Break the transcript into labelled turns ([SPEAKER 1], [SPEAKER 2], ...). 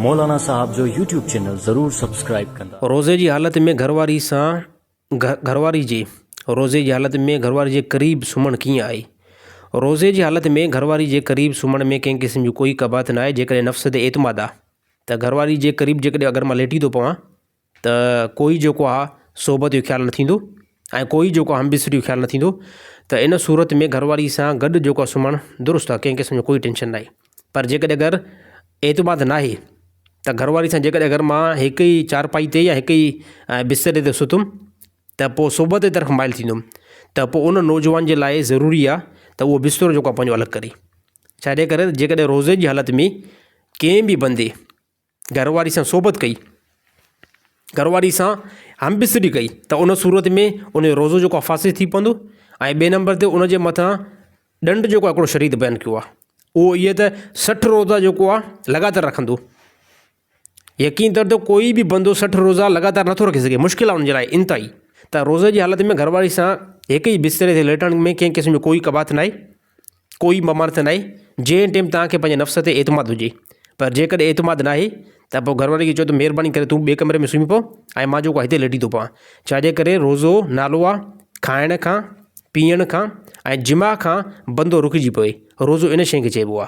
[SPEAKER 1] مولانا صاحب جو YouTube channel ضرور سبسڪرائيب ڪندا.
[SPEAKER 2] روزي جي حالت ۾ گهرواري سان گهرواري جي روزي جي حالت ۾ گهرواري جي قريب سمهڻ ڪيئن آهي؟ روزي جي حالت ۾ گهرواري جي قريب سمهڻ ۾ ڪنهن قسم جي ڪوئي قباحت ناهي جيڪڏهن نفس تي اعتماد آ ته گهرواري جي قريب جيڪڏهن اگر مان ليٽي ٿو پوان ته ڪوئي جيڪو آ صحبت جو خيال نه ٿيندو ۽ ڪوئي جيڪو هم بستري جو خيال نه ٿيندو ته ان صورت ۾ گهر واري سان گڏ جيڪو آ سمهڻ درست آ ڪنهن قسم جو ڪوئي ٽينشن ناهي پر جيڪڏهن اگر اعتماد ناهي ته گهر واري سان جيڪڏهن اگر مان هڪ ئي چارپائي تي يا هڪ ئي بستري تي ستم ته پوء صحبت جي طرف مائل ٿيندم ته پوء ان نوجوان جي لاء ضروري آ ته اهو بسترو جيڪو آ پنهنجو الڳ ڪري ڇاجي ڪري جيڪڏهن روزي جي حالت ۾ ڪنهن به بندي گهر واري سان صحبت ڪئي، گهر واري سان هم بستري ڪئي ته ان صورت ۾ ان جو روزو جيڪو آهي فاسد ٿي پوندو ۽ ٻئي نمبر تي ان جي مٿان ڏنڊ جيڪو آهي هڪڙو شريعت بيان ڪيو آهي اهو اهي ته 60 روزا جيڪو آهي لڳاتار رکندو يقين طور تي ڪوئي به بندو 60 روزا لڳاتار نٿو رکي سگهي مشڪل آهي ان جي لاء انتهائي ته روزي جي حالت ۾ گهر واري سان هڪ ئي بستري تي ليٽڻ ۾ ڪنهن قسم جو ڪوئي قباحت ناهي ڪوئي ممانعت ناهي جنهن ٽيم توهان کي پنهنجي نفس تي اعتماد هجي پر جيڪڏهن اعتماد ناهي ته پوء گهر واري کي چئو ته مهرباني ڪري تون ٻئي ڪمري ۾ سمهي پئو ۽ مان جيڪو هتي ليٽي ٿو پوان ڇاجي ڪري روزو نالو آ کائڻ کان پيئڻ کان ۽ جماع کان بندو رڪجي پوي روزو ان شيء کي چئبو آ.